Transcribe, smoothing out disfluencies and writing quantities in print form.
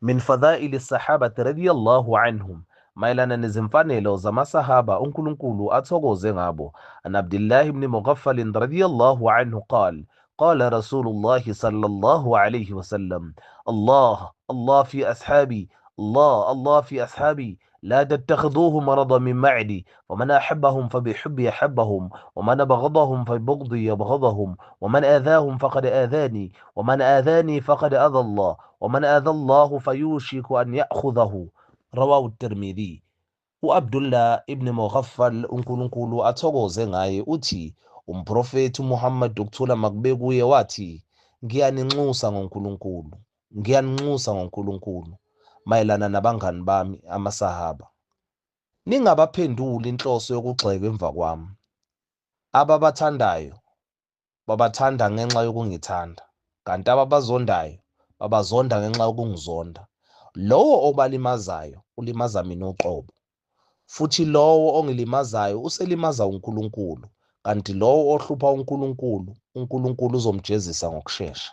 Min fadhaili sahabati radiyallahu anhum, mayelana nezimfanelo zamasahaba uNkulunkulu athokoze ngabo. An Abdullah ibn Mughaffal radiyallahu anhu qal qala Rasulullah sallallahu alayhi wasallam, Allah Allah fi ashabi, Allah Allah fi ashabi, لا تتخذوه مرضا من معدي، ومن أحبهم فبحبي أحبهم، ومن أبغضهم فبغضي يبغضهم، ومن آذاهم فقد آذاني، ومن آذاني فقد أذى الله، ومن آذى الله فيوشك أن يأخذه. رواه الترمذي. U-Abdullah ibn Mughaffal, uNkulunkulu athokoze ngaye, uthi uMprofethi uMuhammad, ukuthula makube kuye, wathi, ngiyaninxusa ngoNkulunkulu, ngiyaninxusa ngoNkulunkulu mayelana nabangani bami amasahaba, ningabaphenduli inhloso yokugxeka emva kwami. Ababathandayo babathanda ngenxa yokungithanda, kanti ababazondayo babazonda ngenxa yokungizonda. Lowo obalimazayo ulimaza mina uqobo, futhi lowo ongilimazayo uselimaza uNkulunkulu, kanti lowo ohlupha uNkulunkulu, uNkulunkulu uzomjezisa ngokushesha.